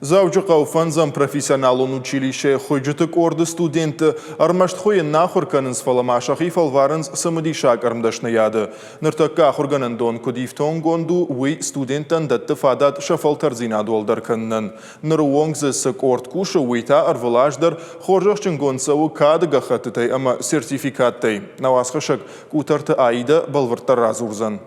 Дзӕуджыхъӕуы фӕндзӕм профессионалон училищӕйы хуыйджыты къорды студентты ӕрмӕст хуыйын нӕ ахуыр кӕнынц, фӕлӕ ма сӕхи фӕлварынц цымыдисаг ӕрмдӕсныйады. Ныртӕккӕ ахуыргӕнӕндон куыд ифтонггонд у, уый студенттӕн дӕтты фадат сӕ фӕлтӕрдзинад уӕлдӕр кӕнынӕн. Ныры онг дзы цы къорд кусы, уый та ӕрвылаз дӕр хорзӕхджынгонд цӕуы кады гӕххӕттытӕй ӕмӕ сертификаттӕй. Нӕ уацхӕссӕг Къутӕрты Аидӕ бӕлвырддӕр радзурдзӕн.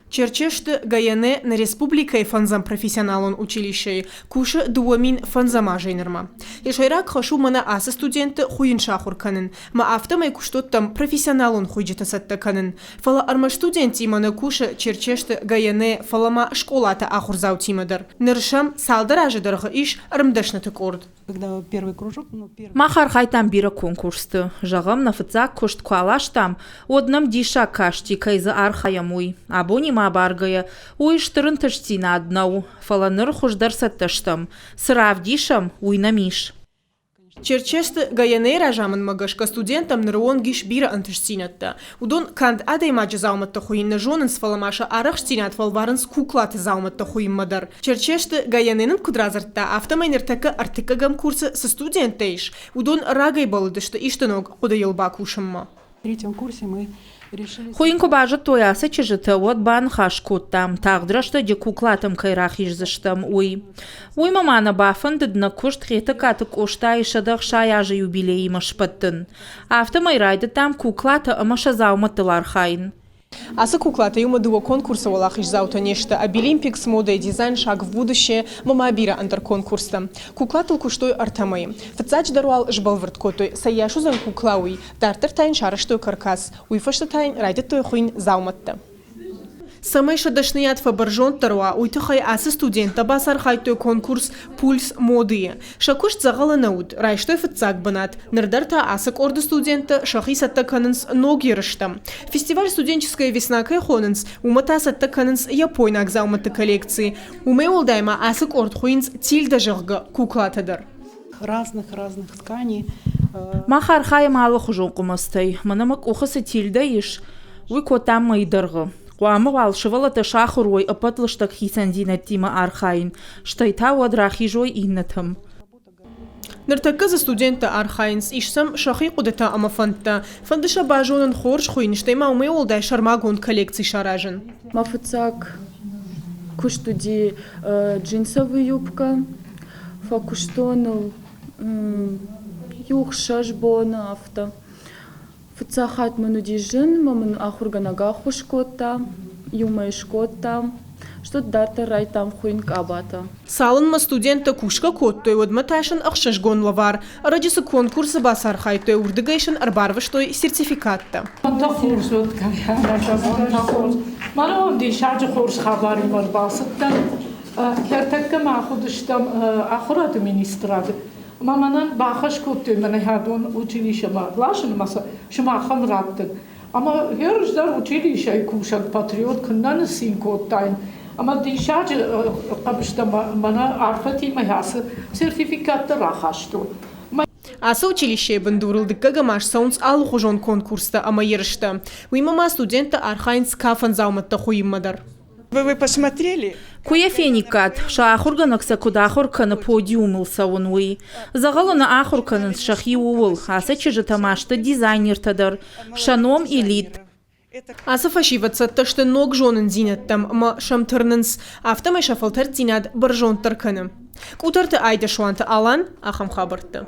Черчесты Гаянэ нӕ республикӕйы фӕндзӕм профессионалон училищӕйы кусы 2005 азӕй нырмӕ. Йӕ сӕйраг хӕс у мӕнӕ ацы студентты хуыйын сахуыр кӕнын, мӕ афтӕмӕй куыстуӕттӕм профессионалон хуыйджытӕ цӕттӕ кӕнын. Фӕлӕ ӕрмӕст студенттимӕ нӕ кусы Черчесты Гаянэ, фӕлӕ ма скъолаты ахуырдзаутимӕ дӕр. Ныр сӕм цалдӕр азы дӕргъы ис ӕрмдӕсныты къорд. Мах архайдтам бирӕ конкурсты. Зӕгъӕм, нӕ фыццаг куыст куы аластам, уӕд нӕм диссаг касти, кӕй дзы архайӕм, уый. Абонимӕ абаргӕйӕ, уый стыр ӕнтыстдзинад нӕу, фӕлӕ ныр хуыздӕр цӕттӕ стӕм. Цы равдисӕм, уый нӕм ис. Черчесты Гаянӕйы разамындмӕ гӕсгӕ студенттӕм ныры онг ис бирӕ ӕнтыстдзинӕдтӕ. Уыдон канд адӕймаджы дзаумӕттӕ хуыйын нӕ зонынц, фӕлӕ ма сӕ арӕхстдзинад фӕлварынц куклаты дзаумӕттӕ хуыйынмӕ дӕр. Черчесты Гаянэ нын куыд радзырдта, афтӕмӕй ныртӕккӕ ӕртыккӕгӕм курсы цы студенттӕ ис, уыдон рагӕй бӕллыдысты исты ног хъуыдыйыл бакусынмӕ. Хуыйын куы базыдтой ацы чызджытӕ, уӕд баныхас кодтам, тагъд рӕстӕджы куклатӕм кӕй рахиздзыстӕм, уый. Уый мӕ ма нӕ бафӕндыд нӕ куыст Хетӕгкаты Къостайы 160 азы юбилеимӕ сбӕттын. Афтӕмӕй райдыдтам куклатӕ ӕмӕ сӕ дзаумӕттыл архайын. Ацы куклатӕ иумӕ дыууӕ конкурсы уӕлахиздзаутӕ не сты Обилимпикс, Мода и дизайн, Шаг в будущее ӕмӕ ма бирӕ ӕндӕр конкурстӕ. Куклатыл куыстой ӕртӕ мӕйы. Фыццаджыдӕр уал сбӕлвырд кодтой, цӕйас уыдзӕн кукла, уый. Дарддӕр та йын сарӕзтой каркас. Уый фӕстӕ та йын райдыдтой хуыйын дзаумӕттӕ. Цӕмӕй сӕ дӕсныйад фӕбӕрзонддӕр уа, уый тыххӕй ацы студенттӕ бацархайдтой конкурс «Пульс моды-йы». Сӕ куыст дзӕгъӕлы нӕ уыд, райстой фыццаг бынат. Ныр дӕр та ацы къорды студенттӕ сӕхи цӕттӕ кӕнынц ног ерыстӕм. Фестиваль «Студенческая весна» кӕй хонынц, уымӕ та цӕттӕ кӕнынц япойнаг дзаумӕтты коллекци. Уымӕй уӕлдай ма ацы къорд хуыйынц «Тильда», зӕгъгӕ, куклатӕ дӕр. Разных-разных тканей. Мах архайӕм алыхуызон хъуымӕцтӕй. Мӕнӕ мӕ къухы цы тильдӕ ис, уый кодтам мӕйы дӕргъы. Хъуамӕ уал сывӕллӕттӕ сахуыр уой ӕппӕт лыстӕг хицӕндзинӕдтимӕ архайын, стӕй та уӕд рахизой иннӕтӕм. Ныртӕккӕ дзы студенттӕ архайынц, ис сӕм сӕхи хъуыдытӕ ӕмӕ фӕндтӕ. Фӕнды сӕ базонын хорз хуыйын, стӕй ма уымӕй уӕлдай сӕрмагонд коллекци саразын. Мӕ фыццаг куыст уыди джинсовый юбкӕ. Фӕкуыстон ыл иу хсӕз боны афтӕ. Фыццаг хатт мын уыди зын, ӕмӕ мын ахуыргӕнӕг ӕххуыс кодта, иумӕ скодтам, стӕй дарддӕр райдтам хуыйын къабатӕ. Цалынмӕ студенттӕ кусгӕ кодтой, уӕдмӕ та сын ӕхсызгон лӕвар. Ӕрӕджы цы конкурсы бацархайдтой, уырдыгӕй сын ӕрбарвыстой сертификаттӕ. Хорз уыд, хорз. Мӕнӕ диссаджы хорз хабаримӕ ӕрбацыдтӕн. Ӕртӕккӕ ма уыдыстӕм ахуырады министрады. Ӕмӕ мӕнӕн бахӕс кодтой мӕнӕ хӕдон училищемӕ ласынмӕ сӕ сымахӕн раттын. Ӕмӕ ерыс дӕр училищӕйы кусӕг патриот куыннӕ ныццин кодтаин. Ӕмӕ диссаджы хъӕбыстӕ мӕнӕ арфӕтимӕ ацы сертификаттӕ рахастон. Ацы училищейы бындурыл дыккӕгӕм аз цӕуынц алыхуызон конкурстӕ ӕмӕ ерыстӕ. Уыимӕ ма студенттӕ архайынц кафӕн дзаумӕттӕ хуыйынмӕ дӕр. Вы посмотрели? Куы йӕ фениккат, сӕ ахуыргӕнӕг сӕ куыд ахуыр кӕны подиумыл цӕуын, уый. Дзӕгъӕлы нӕ ахуыр кӕнынц сӕхи ууыл. Ацы чызджытӕ ма сты дизайнертӕ дӕр. Сӕ ном элит. Ацы фӕсивӕд цӕттӕ сты ног зонындзинӕдтӕм ӕмӕ сӕм тырнынц. Афтӕмӕй сӕ фӕлтӕрддзинад бӕрзонддӕр кӕны. Къутӕрты Айдӕ Суанты Алан, ахӕм хабӕрттӕ.